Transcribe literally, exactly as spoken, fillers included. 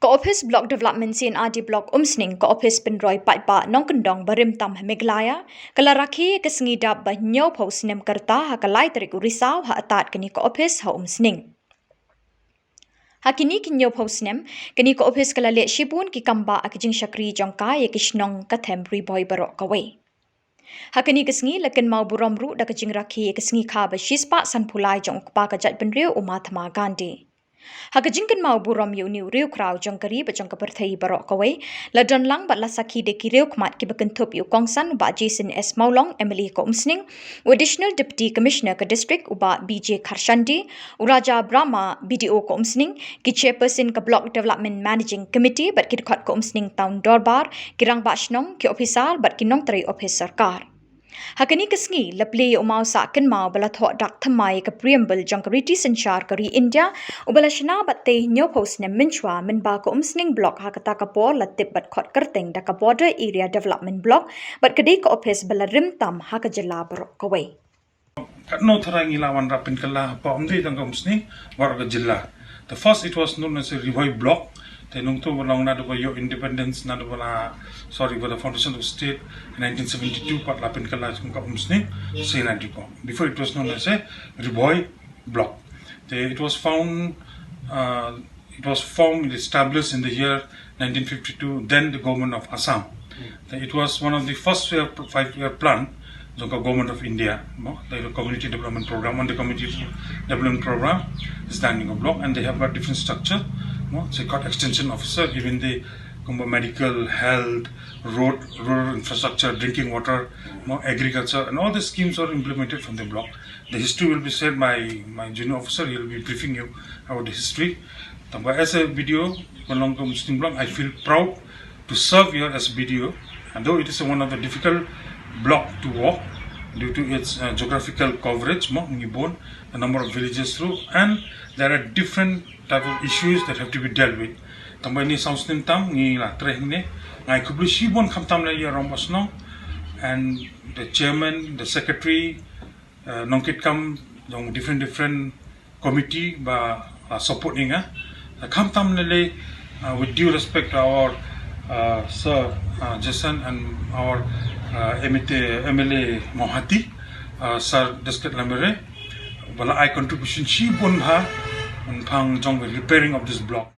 Ka Office Block Development C and R D Block Umsning, ka office pynroi paidbah nongkyndong barim tam ha Meghalaya, ka la rakhe ïa ka sngi dap ba hynñiewphew snem ka rta ha ka lai tarik u Risaw ha Atad kane ka office ha Umsning. Ha kine ki hynñiewphew snem, kane ka office ka la leh shibun ki kambah ha ka jingshakri jong ka ïa ki shnong ka them Ri Bhoi baroh kawei. Ha kane ka sngi la kynmaw burom ruh da ka jingrakhe ïa ka sngi kha ba shispah sanphew lai jong u kpa ka jaitbynriew u Mahatma Gandhi. Ha ka jingkynmaw burom ïa une u riewkhraw jong ka ri bad jong ka pyrthei baroh kawei, la don lang bad la sakhi da ki riewkhmat kiba kynthup ïa u kongsan u Bah Jason S Mawlong, M L A ka Umsning, u Additional Deputy Commissioner ka District u Bah B J Kharshandi, u Raja Brahma, B D O ka Umsning, ki Chairperson ka Block Development Managing Committee bad ki dkhot ka Umsning Town Dorbar, ki rangbah shnong, ki ophisar bad ki nongtrei ophis sorkar. Ha kane ka sngi la plie ïa u maw sah kynmaw ba la thoh dak thymmai ïa ka preamble jong ka riti synshar ka ri India, uba la shna bad tei hynñiewphew snem mynshuwa, mynba ka Umsning Block ha kata ka por la tip bad khot kyrteng da ka Border Area Development Block, bad ka dei ka office ba la rim tam ha ka jylla baroh kawei. Katno tharai ngi la wanrah pynkylla hapoh, ym dei tang ka Umsning, baroh ka jylla. The first, it was known as a Ri Bhoi Block. Te nangta ba long naduh ba ïoh independence, naduh ba la, sorry, ba the foundation of state in nineteen seventy-two, pat la pynkylla kum ka Umsning C and R D Block. Before, it was known as a Ri Bhoi Block. Te it was found, uh, it was formed, established in the year nineteen fifty-two, then the government of Assam. Then it was one of the first year, five-year plan jong ka Government of India, no? The community development program, on the community development program, is standing a block, and they have got different structure, no? They got extension officer, even the kumba medical, health, road, rural infrastructure, drinking water, no? Agriculture, and all the schemes are implemented from the block. The history will be said by my junior officer. He will be briefing you about the history. Tangba as a B D O, ba long ka Umsning Block, I feel proud to serve here as B D O. And though it is one of the difficult block to walk due to its, uh, geographical coverage, mo, ngi bun, a number of villages through, and there are different type of issues that have to be dealt with. Tangba ine saw snem tam ngi la trei hangne, nga ai khublei shibun khamtam leh ïa rangbah shnong and the chairman, the secretary, uh, nongkitkam jong different, different committee ba, uh, support ïa nga. Uh, khamtam leh, uh, with due respect to our, uh, sir, uh, Jason and our, uh, M L A, M L A Mawhati, uh, Sir Deskiat Lamere, ba la ai contribution shibun ha, um, phang jong repairing of this block.